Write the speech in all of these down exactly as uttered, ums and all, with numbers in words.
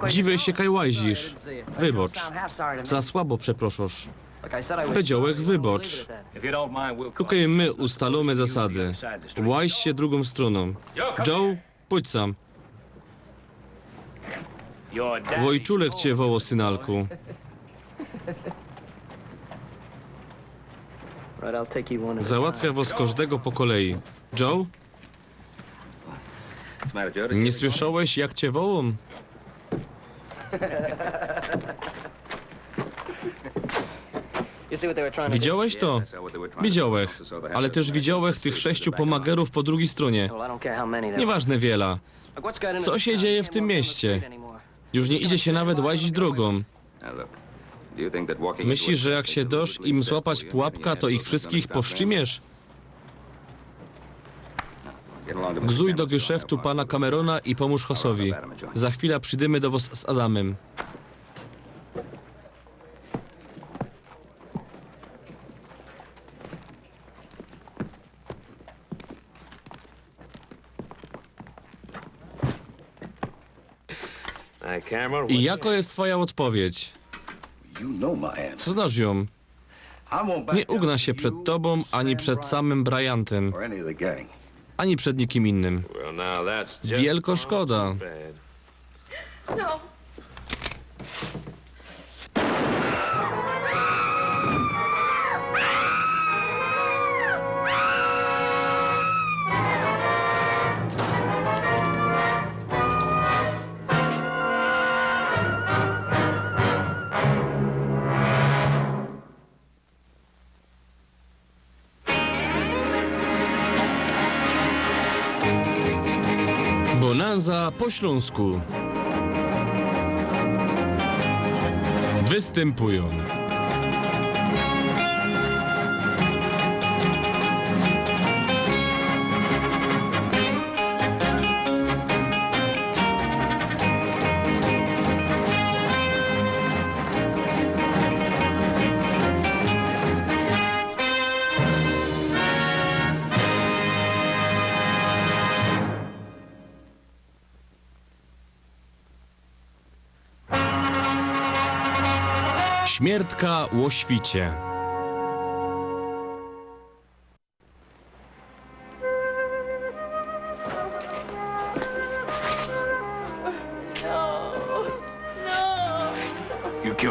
Dziwŏj sie, kaj łazisz. Wybŏcz. Za słabo przeprŏszŏsz. Pedziołech wybŏcz. Tukej my ustalōmy zasady. Łaź sie drugōm strōnōm. Joe, pōdź sam. Ôjczulek cie woło, synalku. Załatwiã wŏs kożdego po kolei. Joe? Nie słyszołeś, jak cie wołōm? Widziołeś to? Widziołech. Ale tyż widziołech tych sześciu pōmagerōw po drugij strōnie. Nieważne wiela. Co sie dzieje w tym mieście? Już nie idzie sie nawet łazić drogōm. Myślisz, że jak sie dŏsz im złapać pułapka, to ich wszystkich powstrzymiesz? Gzuj do gyszeftu pana Camerona i pōmōż Hossowi. Za chwila przidōmy do wŏs z Adamym. I jakŏ je twoja ôdpowiedź? Znŏsz jōm. Nie ugna sie przed tobōm, ani przed samym Bryantym, ani przed nikim innym. Wielkŏ szkoda. Bonanza po ślōnsku. Występują Śmiertka ło świcie.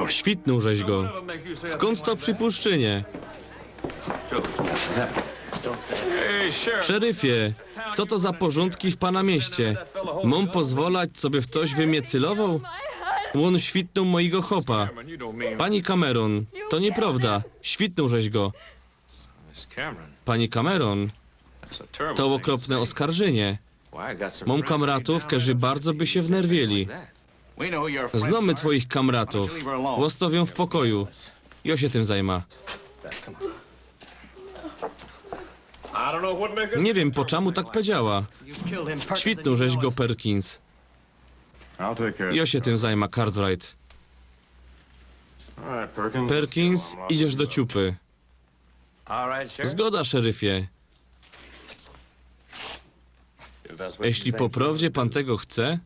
Świtnōł żeś go. Skōnd to przipōszczynie? Szeryfie, co to za porzōndki w pana mieście? Mōm pozwolać, coby ftoś we mie celowoł? Ôn świtnōł mojigo chopa. Pani Cameron, to niyprŏwda. Świtnōł żeś go. Pani Cameron, to ôkropne ôskarżynie. Mōm kamratōw, kerzy bardzo by sie wnerwieli. Znōmy twojich kamratōw. Ôstŏwiōm w pokoju. Jŏ sie tym zajmã. Nie wiym, po czamu tak powiedziała. Świtnōł żeś go, Perkins. Jŏ sie tym zajmã, Cartwright. Perkins, idziesz do ciupy. Zgoda, szeryfie. Jeśli po prŏwdzie pan tego chce.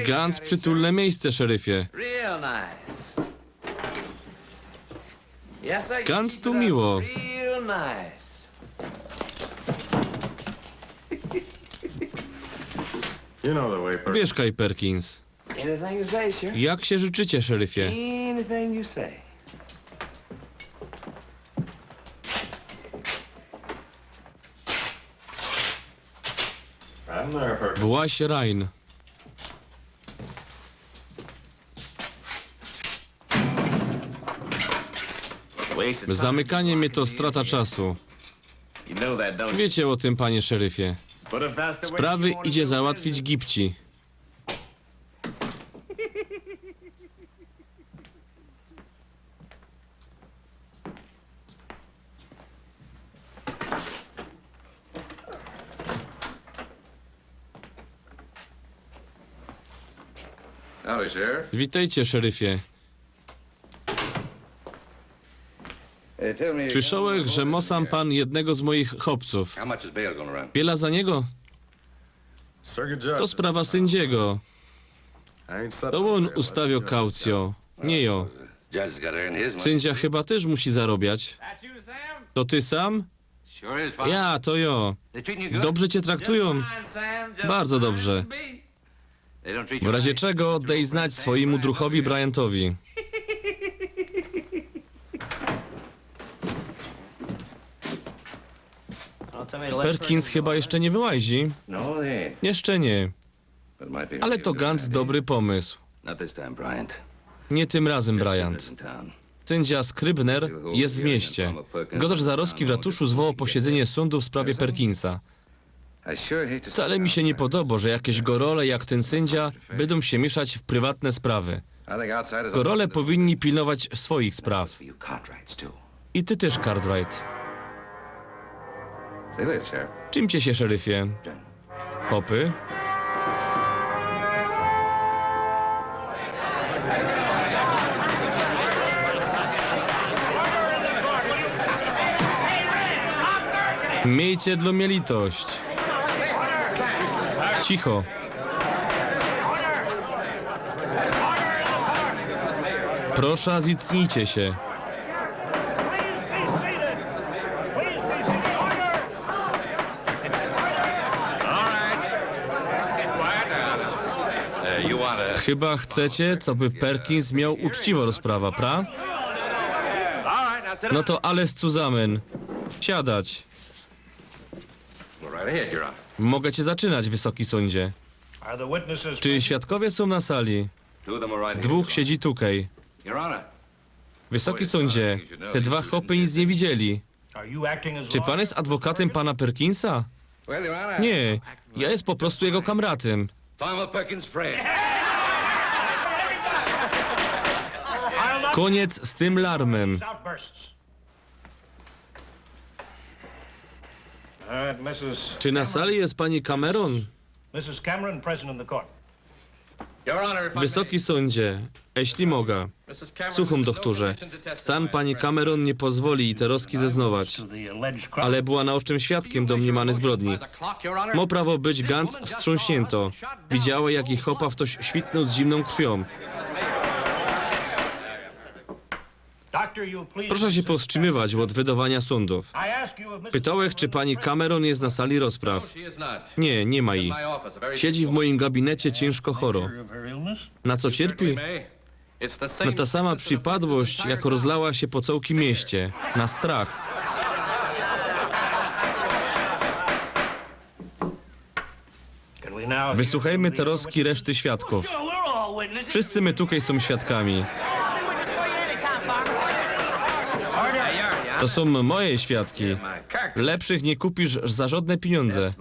Gans przytulne miejsce, szeryfie. Gans tu miło. Wiysz kaj, Perkins. Jak sie życzycie, szeryfie? Właś, Ryan. Zamykanie mie to strata czasu. Wiycie ô tym, panie szeryfie. Sprawy idzie załatwić gibci. Witejcie, szeryfie. Słyszołech, że mŏ sam pan jednego z moich chopcōw. Wiela za niego? To sprawa syndziego. To ôn ustawioł kaucyjŏ, niy jŏ. Syndzia chyba tyż musi zarobiać. To ty sam? Ja, to jŏ. Dobrze cię traktujōm? Bardzo dobrze. W razie czego dej znać swojymu druhowi Bryantowi. Perkins chyba jeszcze nie wyłazi. Jeszcze nie. Ale to gŏnc dobry pomysł. Nie tym razym, Bryant. Syndzia Scribner je w mieście. Gotŏrz Zarowski w ratuszu zwołŏ posiedynie sōndu w sprawie Perkinsa. Wcale mi sie niy podobŏ, że jakeś gorole jak tyn syndzia bydōm sie miyszać w prywatne sprawy. Gorole powinni pilnować swoich spraw. I ty tyż, Cartwright. Trzimcie sie, szeryfie. Popy. Miejcie dlō mie litość. Cicho. Proszã, zicnijcie sie. Chyba chcecie, coby Perkins mioł uczciwŏ rozprawa, pra? No to alles zusammen. Siadać. Mogecie zaczynać, Wysoki Sōndzie. Czy świadkowie sōm na sali? Dwōch siedzi tukej. Wysoki Sōndzie, te dwa chopy nic niy widzieli. Czy pan jest adwokatym pana Perkinsa? Nie, ja jest po prostu jego kamratym. Koniec z tym larmym. Czy na sali jest pani Cameron? Wysoki sōndzie, jeśli mogã. Słuchōm, dochtorze. Stan pani Cameron niy pozwoli ji terŏzki zeznować. Ale była naocznym świadkiem domniymanyj zbrodni. Mŏ prawŏ być gŏnc wstrząśniynto. Widziała, jak ji chopa ftoś świtnōł z zimnōm krwiōm. Proszã sie powstrzimywać ôd wydowaniŏ sōndōw. Pytołech, czy pani Cameron jest na sali rozpraw. Niy, niy ma ji. Siedzi w mojim gabinecie ciynżko chorŏ. Na co cierpi? Na ta sama przipadłość, jak rozlała sie po cołkim mieście. Na strach. Wysłuchejmy terŏzki reszty świadkōw. Wszyscy my tukej sōm świadkami. To sōm moje świadki. Lepszych niy kupisz za żŏdne piniōndze.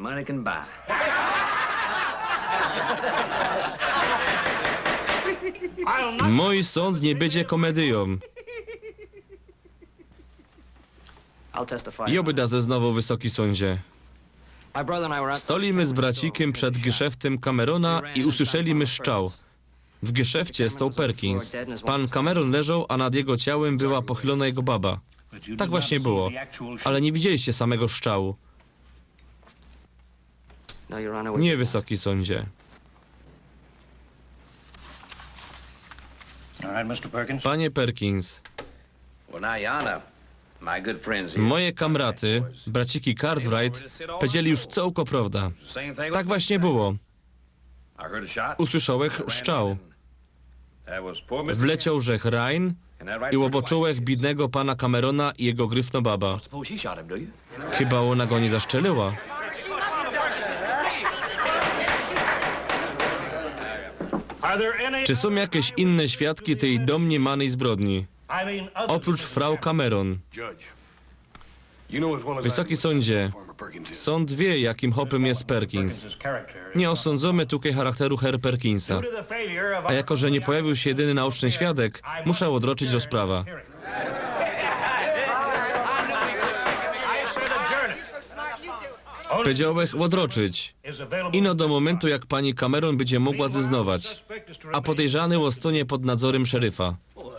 Mōj sōnd niy bydzie komedyjōm. Jŏ bydã zeznowoł, Wysoki Sōndzie. Stolimy z bracikiym przed geszeftym Camerona i usłyszeliśmy szczał. W geszefcie stoł Perkins. Pan Cameron leżoł, a nad jego ciałym była pochylōnŏ jego baba. Tak właśnie było. Ale niy widzieliście samego szczału. Niy, Wysoki Sōndzie. Panie Perkins, moje kamraty, braciki Cartwright, powiedzieli już cołko prŏwda. Tak właśnie było. Usłyszołech szczał. Wleciołżech Rhine i ôbŏczołech biydnego pana Camerona i jego gryfno baba. Chyba ôna go niy zaszczelyła. Czy sōm jakeś inne świadki tyj domniymanyj zbrodni? Ôprōcz frau Cameron. Wysoki Sōndzie, sōnd wiy, jakim chopym jest Perkins. Niy ôsōndzōmy tukej charakteru her Perkinsa. A jako że niy pojawiōł sie jedyny naoczny świadek, muszã ôdroczyć rozprawa. Powiedziołech ôdroczyć. Ino do mōmyntu, jak pani Cameron bydzie mogła zeznować. A podejrzany ôstōnie pod nadzorym szeryfa.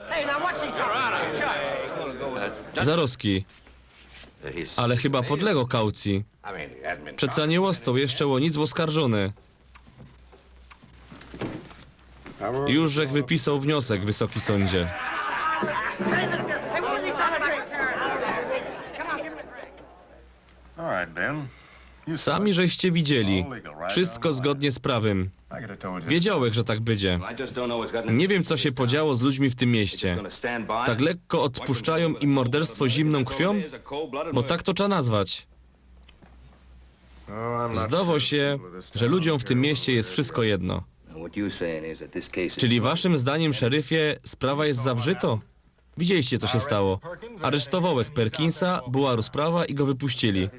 Hey, now what's he talking about? Zaroski. Ale chyba podlego kaucji. Przeca niy ôstoł jeszcze ô nic ôskarżōny. Już żech wypisoł wniosek, Wysoki Sōndzie. Sami żeście widzieli. Wszystko zgodnie z prawym. Wiedziałech, że tak bydzie. Niy wiym, co sie podziało z ludźmi w tym mieście. Tak lekko ôdpuszczajōm im morderstwo zimnōm krwiōm? Bo tak to trzeba nazwać. Zdało sie, że ludziōm w tym mieście jest wszystko jedno. Czyli waszym zdaniym, szeryfie, sprawa jest zawrzito? Widzieliście, co sie stało. Aresztowołech Perkinsa, była rozprawa i go wypuścili.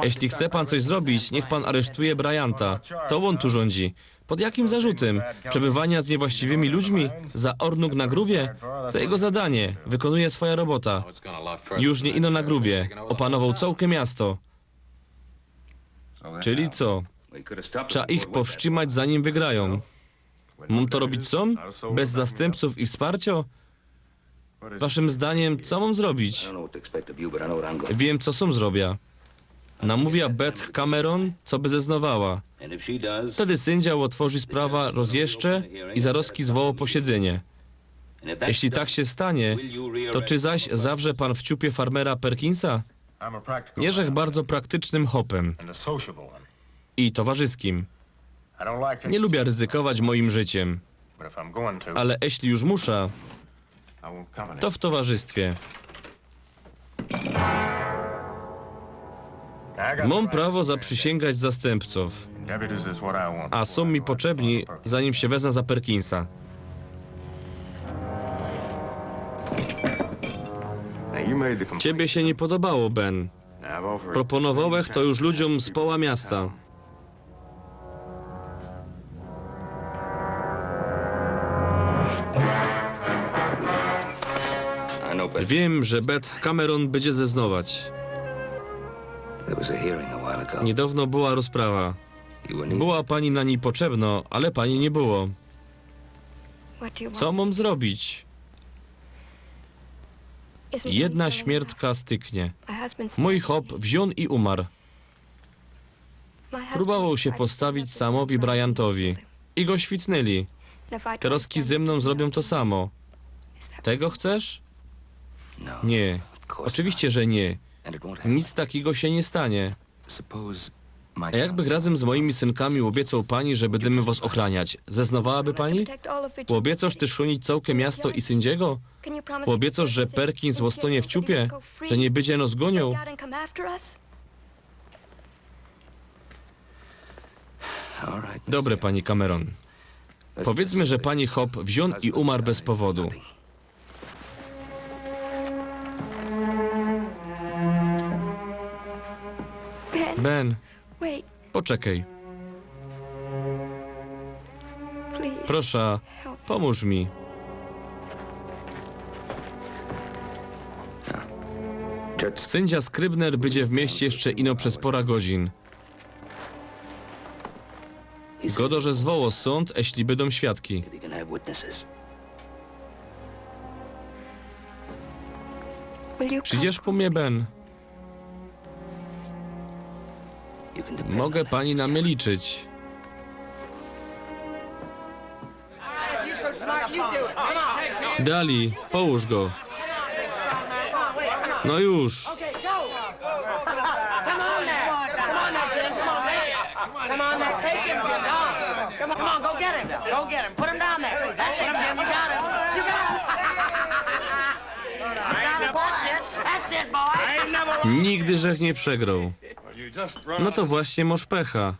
Jeśli chce pan coś zrobić, niych pan aresztuje Bryanta. To ôn tu rządzi. Pod jakim zarzutym? Przebywania z niewłaściwymi ludźmi? Za ôrnuk na grubie? To jego zadanie. Wykonuje swoja robota. Już niy ino na grubie. Ôpanowoł cołke miasto. Czyli co? Trzeba ich powstrzimać, zanim wygrajōm. Mōm to robić sōm? Bez zastępcōw i wsparcio? Waszym zdaniym, co mōm zrobić? Wiym, co sōm zrobia. Namówiã Beth Cameron, coby zeznowała. Wtedy syndzia ôtworzi sprawa, rozjyszczi i zaroski zwołŏ posiedzenie. Jeśli tak sie stanie, to czy zaś zawrze pan w ciupie farmera Perkinsa? Jeżech bardzo praktycznym chopym i towarzyskim. Niy lubiã ryzykować mojim życiym. Ale jeśli już muszã, to w towarzystwie. Mōm prawo zaprzysięgać zastępcōw. A sōm mi potrzebni, zanim sie weznã za Perkinsa. Ciebie sie niy podobało, Ben. Proponowołech to już ludziōm z poła miasta. Wiym, że Beth Cameron bydzie zeznować. Niydŏwno była rozprawa. Była pani na nij potrzebno, ale pani niy było. Co mōm zrobić? Jedna śmiertka styknie. Mōj chop wziōn i umar. Prōbowoł sie postawić Samowi Bryantowi i go świtnyli. Terŏzki ze mnōm zrobiōm to samo. Tego chcesz? Niy. Ôczywiście, że niy. Nic takigo sie niy stanie. A jakbych razym z mojimi synkami ôbiecoł pani, że bydymy wŏs ôchraniać, zeznowałaby pani? Ôbiecosz tyż chrōnić cołke miasto i syndziego? Ôbiecosz, że Perkins ôstōnie w ciupie, że niy bydzie nŏs gōnioł? Dobre, pani Cameron. Powiydzmy, że pani chop wziōn i umar bez powodu. Ben, poczekej. Proszã, pōmōż mi. Syndzia Scribner bydzie w mieście jeszcze ino bez pora godzin. Godo, że zwoło sōnd, eśli bydōm świadki. Przidziesz po mie, Ben? Mogã pani na mie liczyć. Dali, połōż go. No już. Come on, now. Come on, now, Jim. Come on, man. Come on, now. Take him, Jim. Come on. Come on, go get him. Go get him. Put him down there. That's it, Jim. You got him. You got him. You got him. That's it. That's it, boy. Nigdy żech niy przegroł. No to właśnie mŏsz pecha.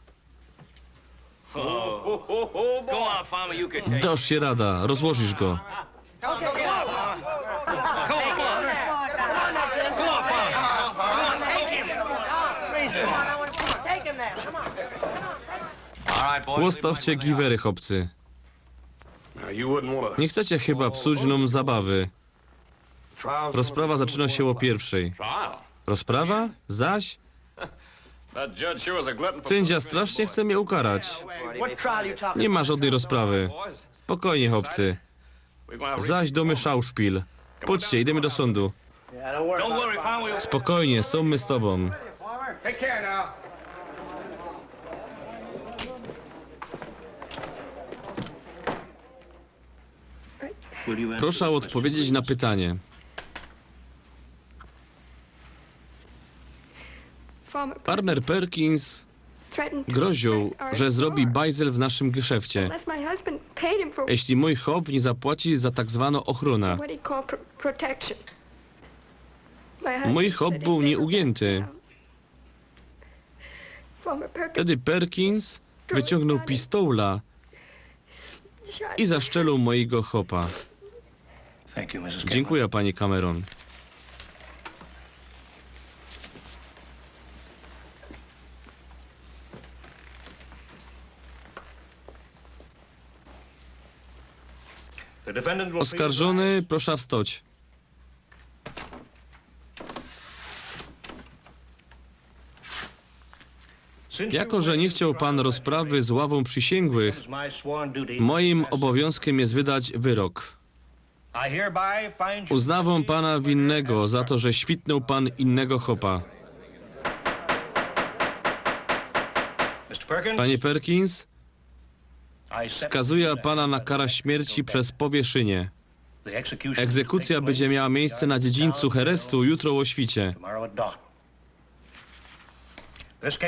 Go on, farmer, you can take it. Dŏsz sie rada, rozłożysz go. Come on, go get him. Come on. Come on, farmer. Come on, take him. Take him there. Come on. All right, boys. Ôstŏwcie giwery, chopcy. Niy chcecie chyba psuć nōm zabawy. Rozprawa zaczynŏ sie ô piyrwszyj. Rozprawa? Zaś? Syndzia strasznie chce mie ukarać. Niy ma żŏdnyj rozprawy. Spokojnie, chopcy. Zaś dōmy szauszpil. Pōdźcie, idymy do sōndu. Spokojnie, są my z tobą. Proszę o odpowiedzieć na pytanie. Farmer Perkins groził, że zrobi bajzel w naszym geszefcie, jeśli mój chłop nie zapłaci za tak zwaną ochronę. Mój chłop był nieugięty. Wtedy Perkins wyciągnął pistola i zastrzelił mojego chłopa. Dziękuję, pani Cameron. Oskarżony, proszę wstać. Jako że nie chciał pan rozprawy z ławą przysięgłych, moim obowiązkiem jest wydać wyrok. Uznawam pana winnego za to, że świtnął pan innego chłopa. Panie Perkins, skazuję pana na karę śmierci przez powieszenie. Egzekucja będzie miała miejsce na dziedzińcu Herestu jutro o świcie.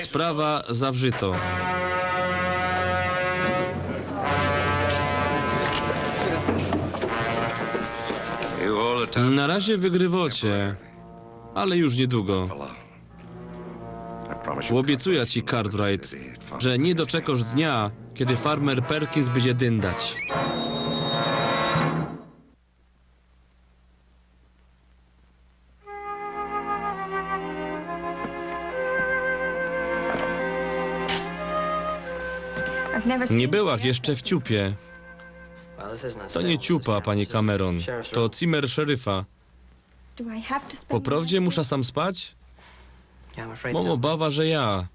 Sprawa zawrzyto. Na razie wygrywacie, ale już niedługo. Obiecuję ci, Cartwright, że nie doczekasz dnia, kiedy farmer Perkins będzie dyndać. Nie byłach jeszcze w ciupie. To nie ciupa, pani Cameron. To cymer szeryfa. Po prawdzie muszę sam spać? Mam obawa, że ja.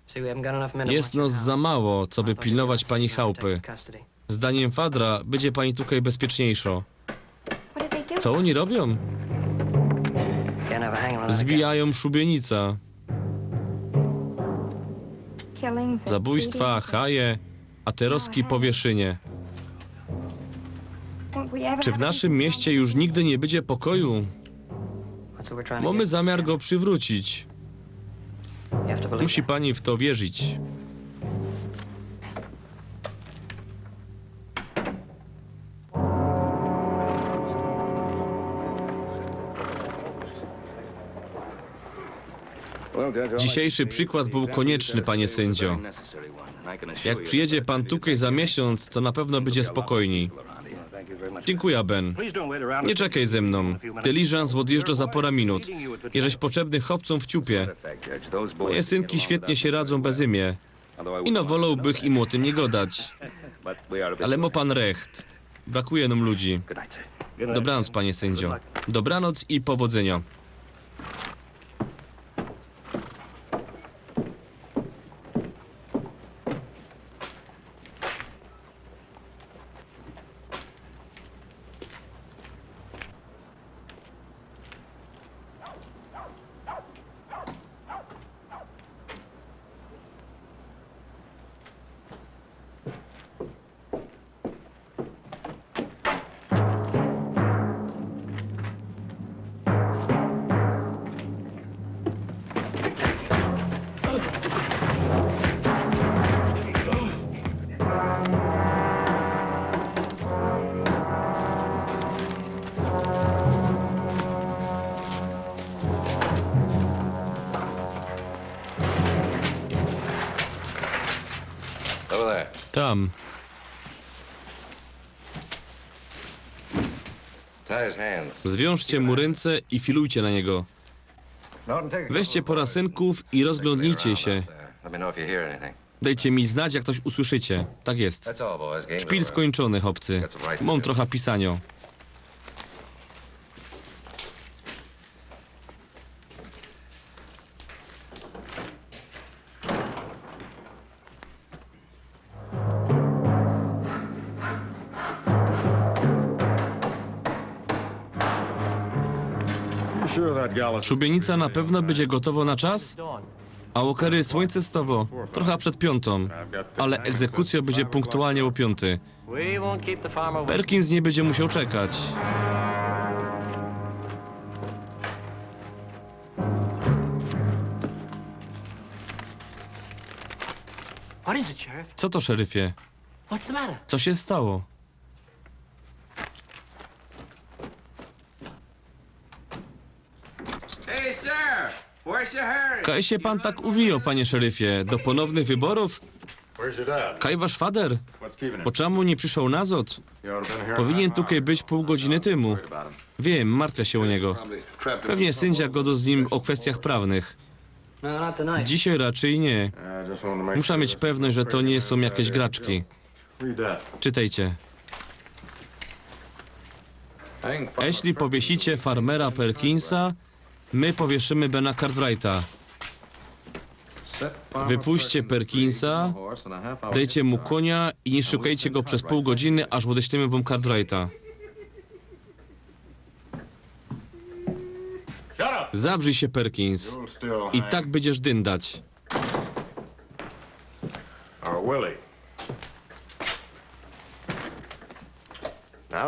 Jest nas za mało, co by pilnować pani chałupy. Zdaniem Fadra będzie pani tutaj bezpieczniejszo. Co oni robią? Zbijają szubienica. Zabójstwa, haje, a teroski powieszynie. Czy w naszym mieście już nigdy nie będzie pokoju? Mamy zamiar go przywrócić. Musi pani w to wierzyć. Dzisiejszy przykład był konieczny, panie sędzio. Jak przyjedzie pan tutaj za miesiąc, to na pewno będzie spokojniej. Dziękuję, Ben. Nie czekaj ze mną. Dyliżans odjeżdża za parę minut. Jeżeś potrzebny chłopcom w ciupie. Moje synki świetnie się radzą bez imię. Ino wolałbych im o tym nie gadać. Ale ma pan recht. Brakuje nam ludzi. Dobranoc, panie sędzio. Dobranoc i powodzenia. Tam. Zwiążcie mu ręce i filujcie na niego. Weźcie parę synków i rozglądnijcie się. Dejcie mi znać, jak coś usłyszycie. Tak jest. Szpil skończony, chłopcy. Mam trochę pisania. Szubienica na pewno bydzie gotowo na czas? A Walkery, słońce stowo trochę przed piōntōm, ale egzekucjŏ bydzie punktualnie ô piōntyj. Perkins niy bydzie musiał czekać. Co to, szeryfie? Co sie stało? Kaj sie pan tak uwijoł, panie szeryfie? Do ponownych wyborōw? Kaj wasz fader? Bo czymu niy przyszoł nazŏd? Powiniyn tukej być pōł godziny tymu. Wiym, martwiã sie ô niego. Pewnie syndzia godo z nim ô kwestyach prawnych. Dzisiej raczyj niy. Muszã mieć pewność, że to niy sōm jakeś graczki. Czytejcie. Jeśli powiesicie farmera Perkinsa, my powieszymy Bena Cartwrighta. Wypuśćcie Perkinsa, dejcie mu konia i niy szukejcie go bez pōł godziny, aż ôdeślymy wōm Cartwrighta. Zabrzyj sie, Perkins. I tak bydziesz dyndać.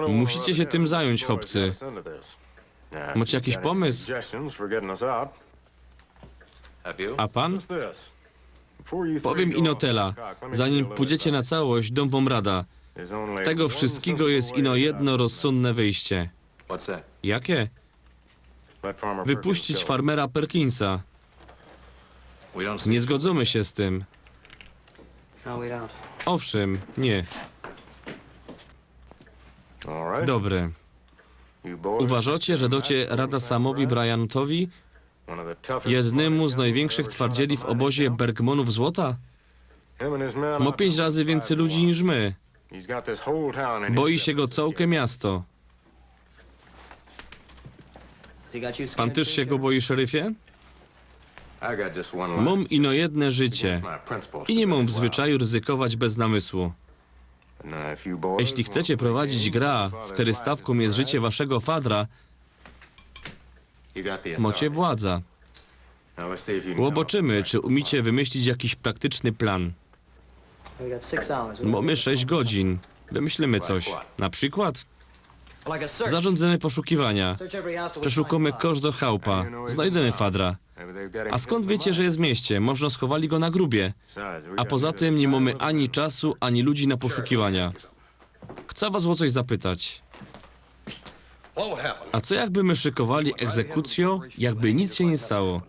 Musicie sie tym zajōńć, chopcy. Mocie jakiś pōmysł? A pan? Powiym ino tela. Zanim pōdziecie na całość, dōm wōm rada. Z tego wszyskigo je ino jedno rozsōndne wyjście. Jakie? Wypuścić farmera Perkinsa. Niy zgodzōmy sie z tym. Owszym, niy. Dobry. Uważŏcie, że dŏcie rada Samowi Bryantowi, jednymu z nojwiynkszych twardzieli w ôbozie Bergmanōw Złota? Mo piyńć razy wiyncyj ludzi niż my. Boi sie go cołke miasto. Pan tyż sie go boi, szeryfie? Mōm ino jedne życie i niy mōm w zwyczaju ryzykować bez namysłu. Jeśli chcecie prowadzić gra, w kerej stawkōm je życie waszego fadra, mocie władzã. Ôboczymy, czy umiycie wymyślić jakiś praktyczny plan. Mōmy sześć godzin. Wymyślymy coś. Na przikłŏd zarządzymy poszukiwania. Przeszukōmy kożdŏ chałupa. Znojdymy fadra. A skōnd wiycie, że je w mieście? Może schowali go na grubie. A poza tym niy mōmy ani czasu, ani ludzi na poszukiwania. Chcã was ô coś zapytać. A co jakby my szykowali egzekucjŏ, jakby nic sie niy stało?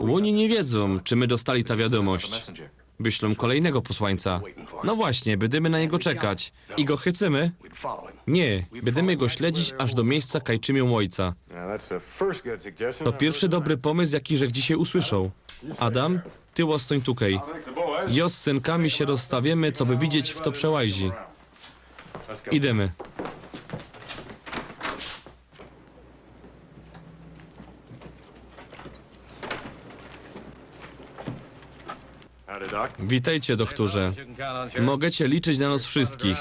Ôni niy wiedzōm, czy my dostali ta wiadōmość. Wyślōm kolejnego posłańca. No właśnie, bydymy na niego czekać. I go chycymy? Niy, bydymy go śledzić aż do miyjsca, kaj trzimiyōm ôjca. To piyrwszy dobry pōmysł, jaki żech dzisiej usłyszoł. Adam, ty ôstōń tukej. Jŏ z synkami sie rozstawiymy, coby widzieć, fto przełajzi. Idymy. Witejcie, dochtorze. Mogecie liczyć na nos wszyskich.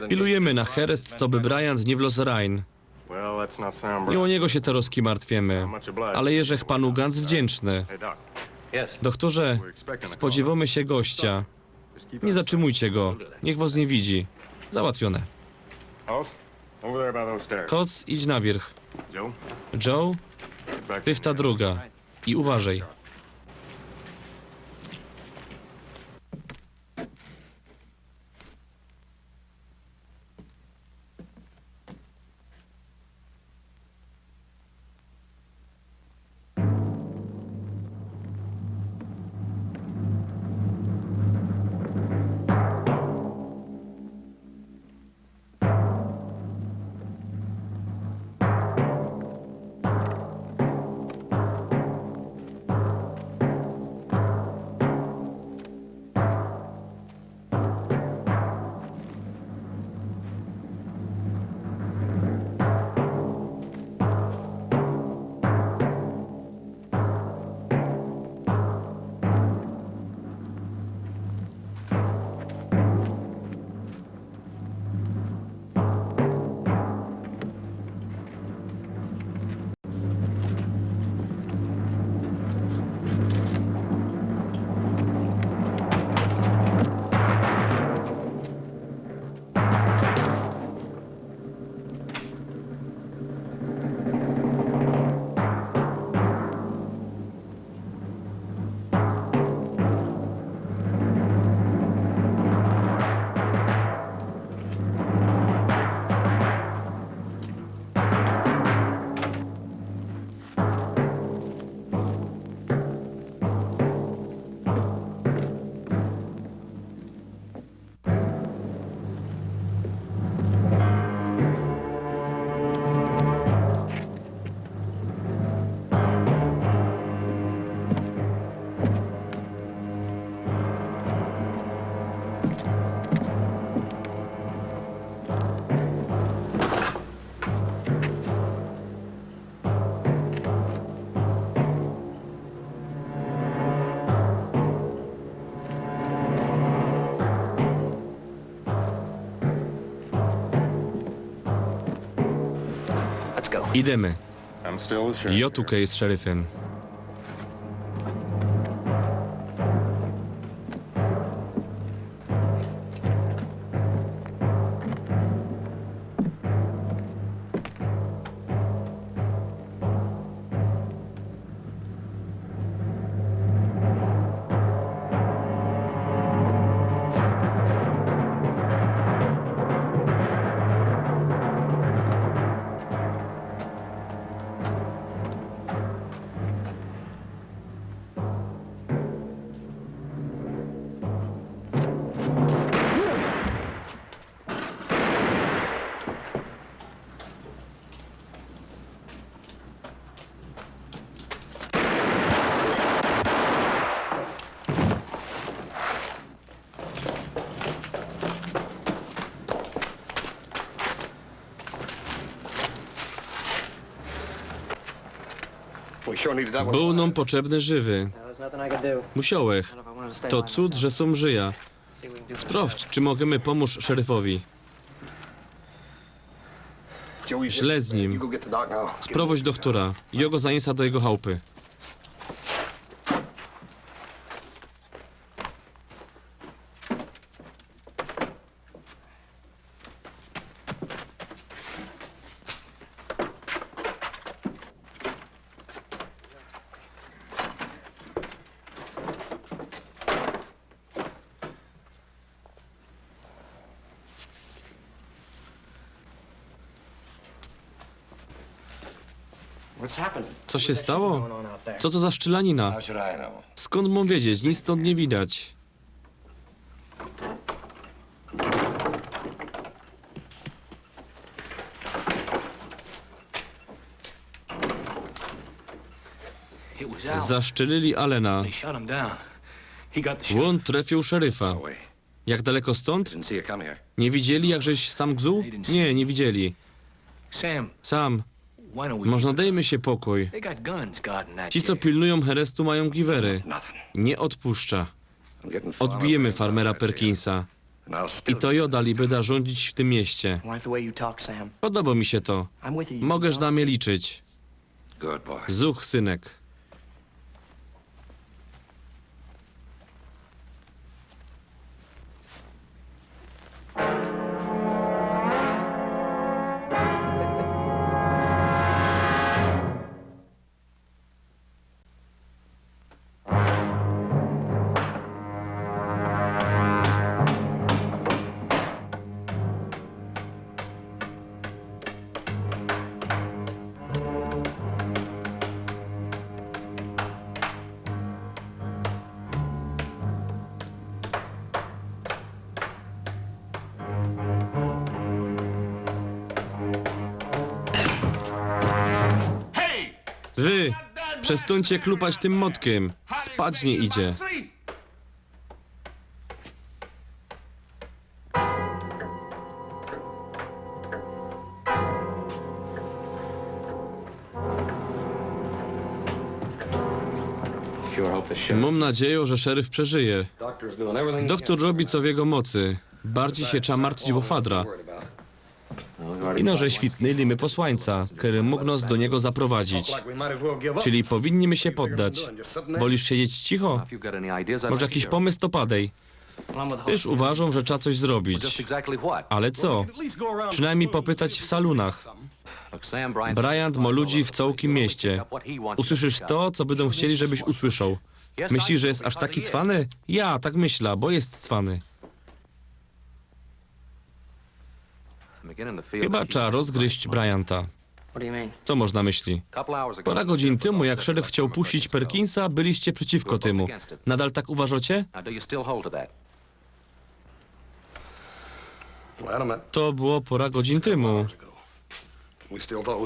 Pilujymy na chereść, coby Bryant niy wloz Rhine. Niy ô niego sie terŏzki martwiymy, ale jeżech panu gans wdziynczny. Dochtorze, spodziywōmy sie gościa. Niy zatrzimujcie go, niych wŏs niy widzi. Załatwiōne. Kos, idź na wiyrch. Joe, ty w ta droga. I uważej. Idymy. Jo tukej z szeryfym. Bōł nōm potrzebny żywy. Musiołech. To cud, że sōm żyja. Sprowdź, czy możemy pōmōż szeryfowi. Źle z nim. Sprowōdź dochtora. Jo go zaniesa do jego chałpy. Co się stało? Co to za szczelanina? Skąd mōm wiedzieć? Nic stąd nie widać. Zaszczelili Alena. Ōn trefiōł szeryfa. Jak daleko stąd? Nie widzieli, jak żeś sam gzuł? Nie, nie widzieli. Sam, może dejmy sie pokōj. Ci, co pilnujōm herestu, majōm giwery. Nie odpuszcza. Odbijemy farmera Perkinsa. I to jo dali byda rządzić w tym mieście. Podobo mi sie to. Możesz na mie liczyć. Zuch, synek. Wy, przestańcie klupać tym motkiem. Spać nie idzie. Mam nadzieję, że szeryf przeżyje. Doktor robi, co w jego mocy. Bardziej się trzeba martwić o Fadra. Ino, że świtnili my posłańca, kery mōg nos do niego zaprowadzić. Czyli powinni my sie poddać. Wolisz siedzieć cicho? Może jakiś pomysł, to padej. Wiesz, uważam, że trzeba coś zrobić. Ale co? Przynajmniej popytać w salonach. Bryant ma ludzi w cołkim mieście. Usłyszysz to, co bydōm chcieli, żebyś usłyszał. Myślisz, że jest aż taki cwany? Ja tak myślę, bo jest cwany. Chyba trzeba rozgryźć Bryanta. Co masz na myśli? Pora godzin tymu, jak szeryf chciał puścić Perkinsa, byliście przeciwko tymu. Nadal tak uważacie? To było pora godzin tymu.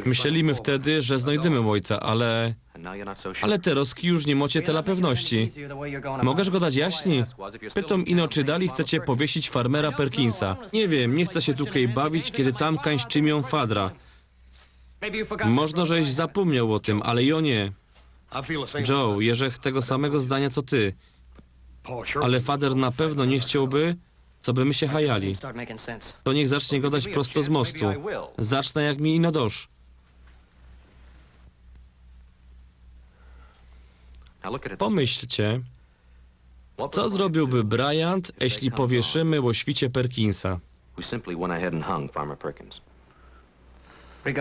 Myśleli my wtedy, że znojdymy ojca, ale... Ale terozki już niy mocie tela pewności. Mogesz godać jaśni? Pytōm ino, czy dali chcecie powiesić farmera Perkinsa. Nie wiem, nie chcę się tukej bawić, kiedy tam kańś czymią Fadra. Możno, żeś zapōmniał o tym, ale jo nie. Joe, jeżech tego samego zdania co ty. Ale Fader na pewno nie chciałby, co by my sie hajali. To niech zacznie godać prosto z mostu. Zacznę, jak mi ino dosz. Pomyślcie, co zrobiłby Bryant, jeśli powieszymy łoświcie Perkinsa?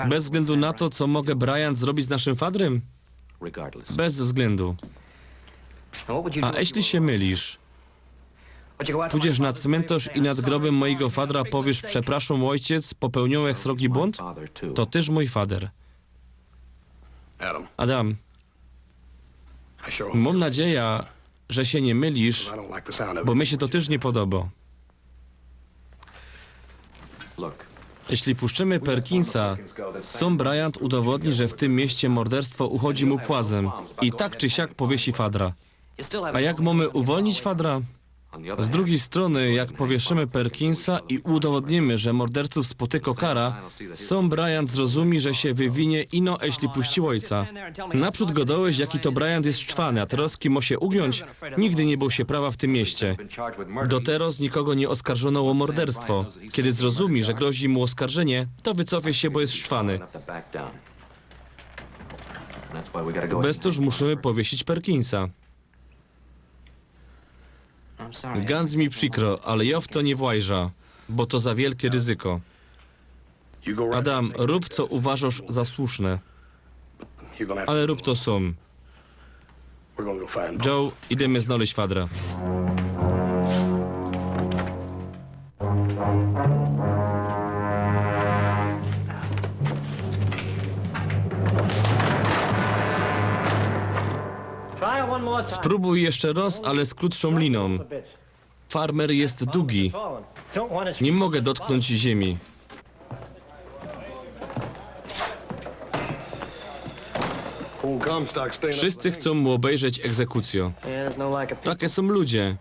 Bez względu na to, co mogę, Bryant, zrobić z naszym fadrym? Bez względu. A jeśli się mylisz? Pójdziesz na cmentarz i nad grobem mojego fadra powiesz: „Przepraszam, ojciec, popełniłem srogi błąd"? To też mój fader. Adam, mam nadzieję, że się nie mylisz, bo mi się to też nie podoba. Jeśli puszczymy Perkinsa, sam Bryant udowodni, że w tym mieście morderstwo uchodzi mu płazem i tak czy siak powiesi fadra. A jak mamy uwolnić fadra? Z drugiej strony, jak powieszymy Perkinsa i udowodnimy, że morderców spotyka kara, sam Bryant zrozumie, że się wywinie, ino jeśli puści ojca. Naprzód gadałeś, jaki to Bryant jest szczwany, a teraz kim może się ugiąć? Nigdy nie bał się prawa w tym mieście. Do teraz nikogo nie oskarżono o morderstwo. Kiedy zrozumie, że grozi mu oskarżenie, to wycofie się, bo jest szczwany. Bez to musimy powiesić Perkinsa. Gans, mi przykro, ale ja w to nie włażę, bo to za wielkie ryzyko. Adam, rób, co uważasz za słuszne, ale rób to sam. Joe, idziemy znaleźć fadra. Spróbuj jeszcze raz, ale z krótszą liną. Farmer jest długi. Nie mogę dotknąć ziemi. Wszyscy chcą mu obejrzeć egzekucję. Takie są ludzie.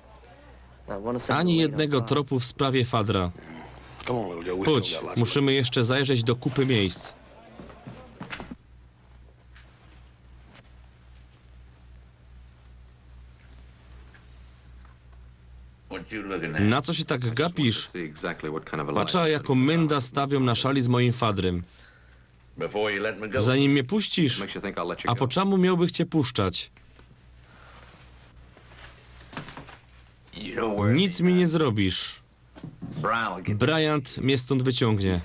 Ani jednego tropu w sprawie fadra. Chodź, musimy jeszcze zajrzeć do kupy miejsc. Na co się tak gapisz? Patrz, jaką menda stawią na szali z moim fadrym. Zanim mnie puścisz? A po czemu miałbych cię puszczać? Nic mi nie zrobisz. Bryant mnie stąd wyciągnie.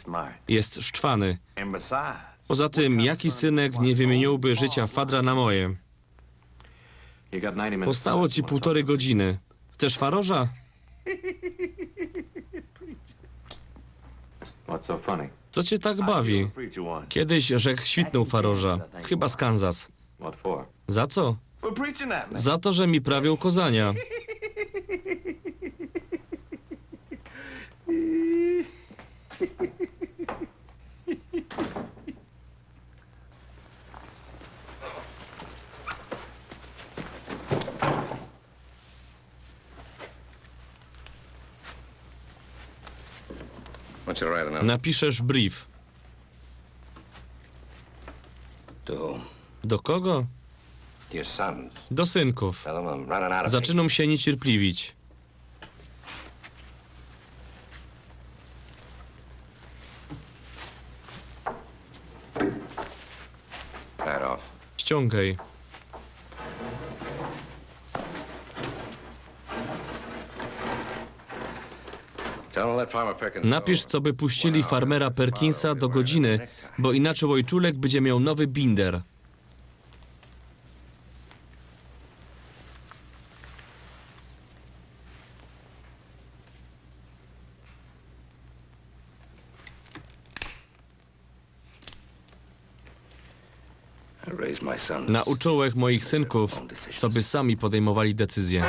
Jest szczwany. Poza tym, jaki synek nie wymieniłby życia fadra na moje? Postało ci półtorej godziny. Chcesz faroża? Co cię tak bawi? Kiedyś rzek świtnōł faroża. Chyba z Kansas. Za co? Za to, że mi prawił kozania. Napiszesz brief. Do kogo? Do synków. Zaczynam się niecierpliwić. Ściągaj. Napisz, co by puścili farmera Perkinsa do godziny, bo inaczej ojczulek bydzie miał nowy binder. Nauczyłech moich synków, co by sami podejmowali decyzje.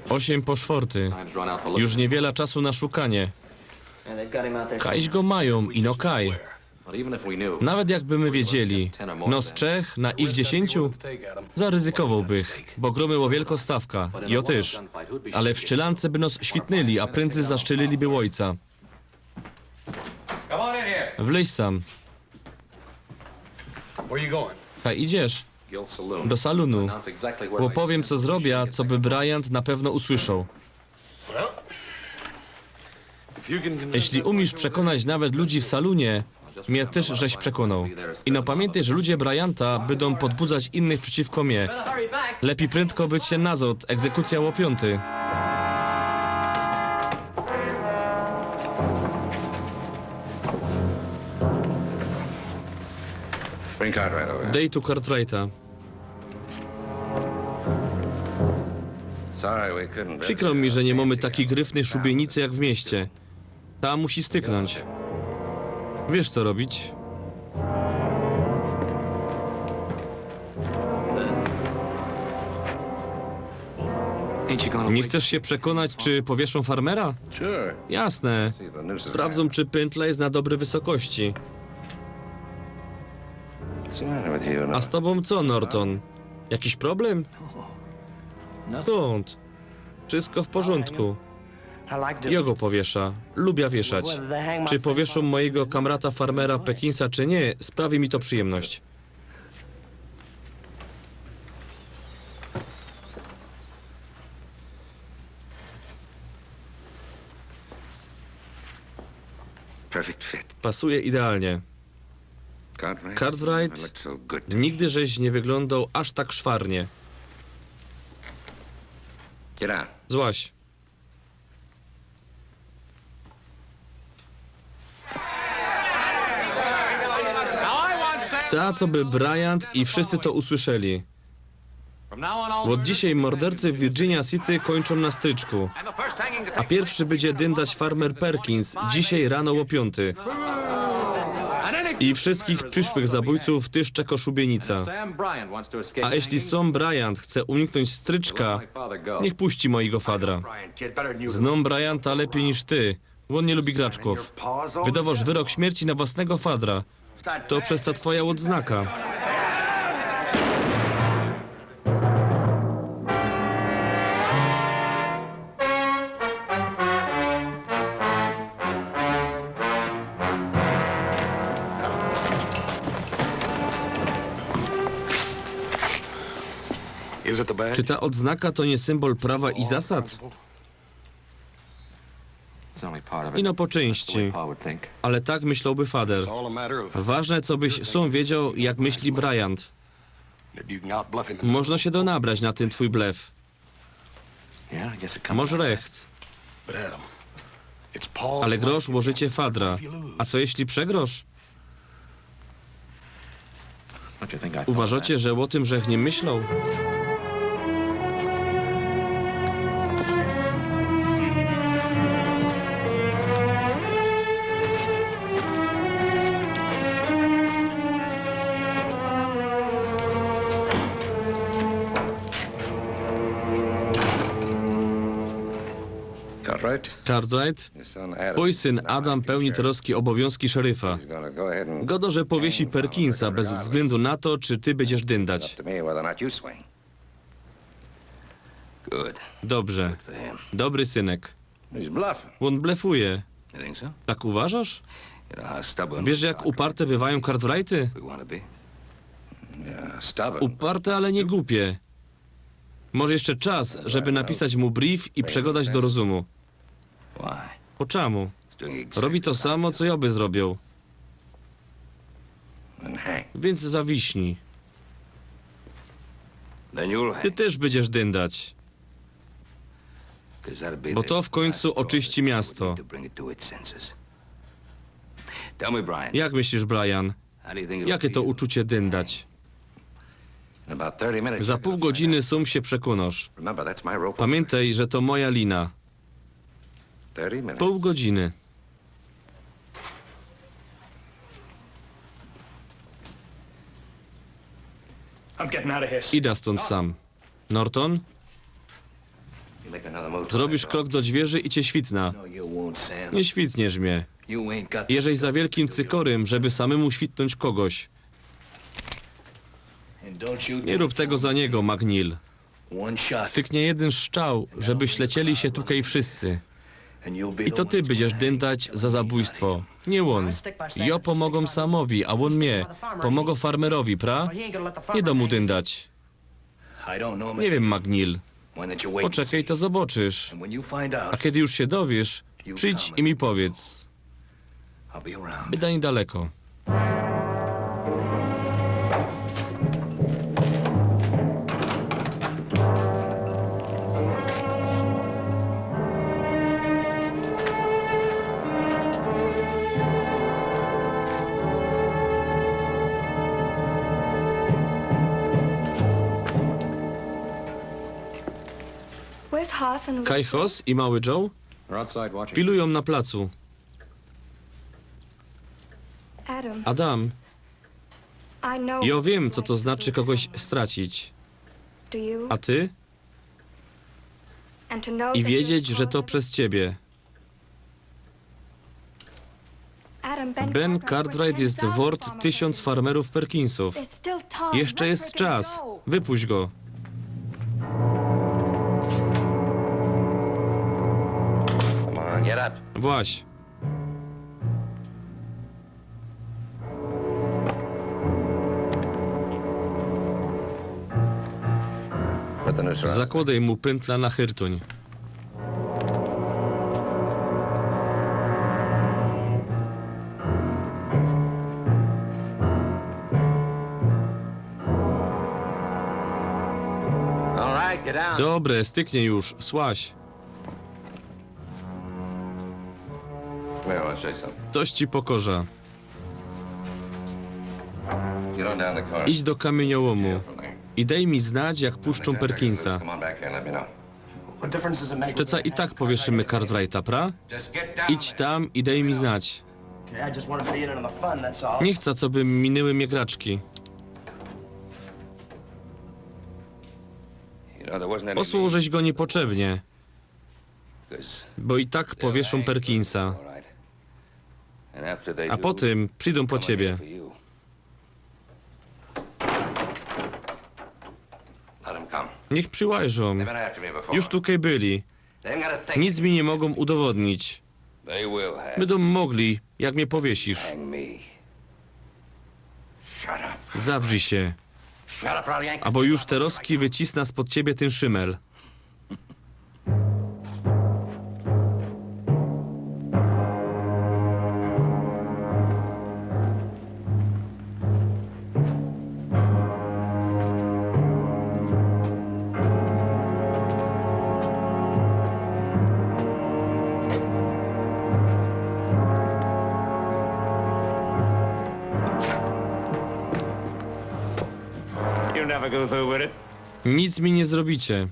Osiem po szworty. Już niewiela czasu na szukanie. Kajś go majōm, ino kaj. Nawet jakby my wiedzieli, nos trzech na ich dziesiyńciu, zaryzykowałbych, bo grōmy ô wielkõ stawkã, jo tyż. Ale w szczelance by nos świtnyli, a prędzyj zastrzeliliby ôjca. Wleź sam. Kaj idziesz? Do salonu. Bo powiem, co zrobię, co by Bryant na pewno usłyszał. Jeśli umiesz przekonać nawet ludzi w salonie, mnie też żeś przekonał. I no pamiętaj, że ludzie Bryanta będą podbudzać innych przeciwko mnie. Lepiej prędko być się nazad, egzekucja o piątej. Dej tu Cartwrighta. Przykro mi, że nie mamy takiej gryfnej szubienicy jak w mieście. Ta musi styknąć. Wiesz, co robić? Nie chcesz się przekonać, czy powieszą farmera? Jasne. Sprawdzą, czy pętla jest na dobrej wysokości. A z tobą co, Norton? Jakiś problem? Skąd? Wszystko w porządku. Ja go powiesza. Lubię wieszać. Czy powieszą mojego kamrata farmera Perkinsa, czy nie, sprawi mi to przyjemność. Pasuje idealnie. Cartwright, nigdy żeś nie wyglądał aż tak szwarnie. Złaź. Chcę, co by Bryant i wszyscy to usłyszeli. Od dzisiaj mordercy w Virginia City kończą na stryczku. A pierwszy będzie dyndać farmer Perkins dzisiaj rano o piątej. I wszystkich przyszłych zabójców też czeka szubienica. A jeśli sam Bryant chce uniknąć stryczka, niech puści mojego fadra. Znam Bryanta lepiej niż ty. On nie lubi graczków. Wydawasz wyrok śmierci na własnego fadra. To przez ta twoja odznaka. Czy ta odznaka to nie symbol prawa i zasad? Ino po części. Ale tak myślałby fader. Ważne, co byś sam wiedział, jak myśli Bryant. Można się do nabrać na ten twój blef. Masz recht. Ale grosz łożycie fadra. A co jeśli przegrosz? Uważacie, że o tym żech nie myślał? Cartwright? Twój syn Adam pełni troski obowiązki szeryfa. Godo, że powiesi Perkinsa bez wzglyndu na to, czy ty bydziesz dyndać. Dobrze. Dobry synek. Ôn blefuje. Tak uważasz? Wiesz, jak uparte bywają Cartwrighty? Uparte, ale nie głupie. Masz jeszcze czas, żeby napisać mu brief i przegodać do rozumu. Po czemu? Robi to samo, co ja by zrobił. Więc zawiśnij. Ty też bydziesz dyndać. Bo to w końcu oczyści miasto. Jak myślisz, Brian? Jakie to uczucie dyndać? Za pół godziny sam się przekonasz. Pamiętaj, że to moja lina. Pół godziny. Idę stąd sam. Norton? Zrobisz krok do drzwi i cię świtnę. Nie świtniesz mnie. Jeżeś za wielkim cykorym, żeby samemu świtnąć kogoś. Nie rób tego za niego, McNeil. Styknie jeden strzał, żebyś lecieli się tukej wszyscy. I to ty bydziesz dyndać za zabójstwo. Niy ôn. Jo pomogōm Samowi, a ôn mie. Pomogōm farmerowi, pra? Niy dōm mu dyndać. Niy wiym, McNeil. Poczekej, to zoboczysz. A kej już sie dowisz, przidź i mi powiydz. Byda niydaleko. Kaj Hoss i mały Joe? Pilujōm na placu. Adam, jo wiym, co to znaczy kogoś stracić. A ty? I wiedzieć, że to przez ciebie. Ben Cartwright jest wort tysiōnc farmerōw Perkinsōw. Jeszcze jest czas. Wypuść go. Właź. Zakłodej mu pyntla na hyrtōń. Dobre, styknie już, słaź. Coś ci pokorzã. Idź do kamiyniōłomu i dej mi znać, jak puszczōm Perkinsa. Czy co, i tak powieszymy Cartwrighta, pra? Idź tam i dej mi znać. Niy chcã, coby miniyły mie graczki. Posłał żeś go niypotrzebnie, bo i tak powieszōm Perkinsa. A potym przidōm po ciebie. Niych przilajżōm. Już tukej byli. Nic mi niy mogōm udowodnić. Bydōm mogli, jak mie powiesisz. Zawrzi sie. Abo już terozki wycisnã spod ciebie tyn szymel. Nic mi niy zrobicie.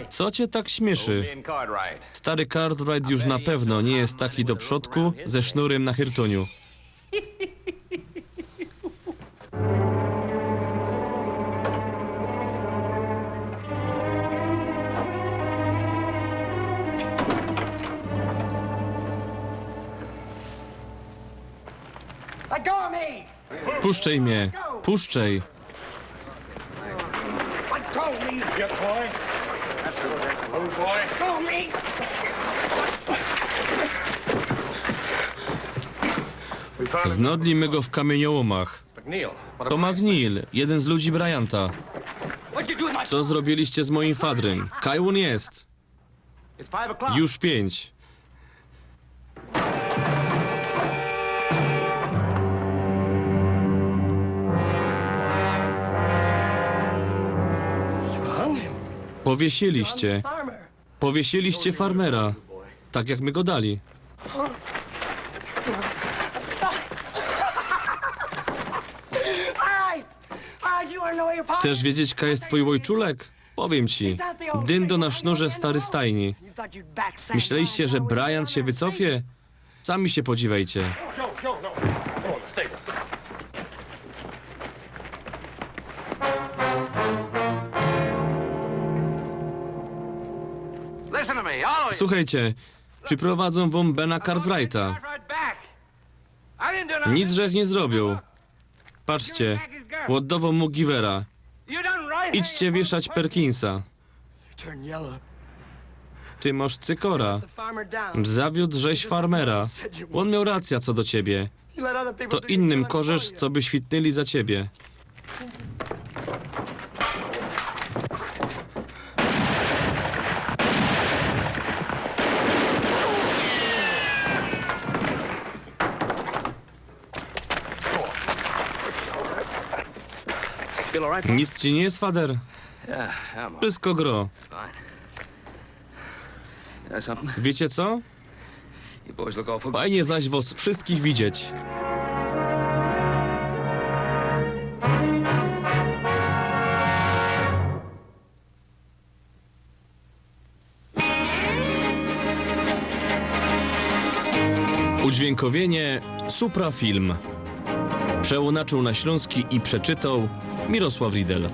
Co cie tak śmieszy? Stary Cartwright już na pewno niy jest taki do przodku ze sznurym na hyrtōniu. Puszczej mie! Puszczej! Znodli my go w kamiyniōłōmach. To McNeil, jedyn z ludzi Bryanta. Co zrobiliście z mojim fadrym? Kaj ôn jest? Już piyńć. Powiesyliście. Powiesyliście farmera. Tak jak my go dali. Chcesz wiedzieć, kaj jest twōj ôjczulek? Powiym ci. Dyndo na sznurze w stary stajni. Myśleliście, że Bryant sie wycofie? Sami sie podziwejcie. Słuchejcie, przyprowadzōm wōm Bena Cartwrighta. Nic żech niy zrobiōł. Patrzcie, ôddowōm mu Givera. Idźcie wieszać Perkinsa. Ty masz cykora. Zawiódł żeś farmera. On miał racjã co do ciebie. To innym korzesz, co by świtnili za ciebie. Nic ci nie jest, fader? Wszystko gro. Wiecie co? Fajnie zaś was wszystkich widzieć. Udźwiękowienie Suprafilm. Przełōnaczył na ślōnski i przeczytoł Mirosław Riedel.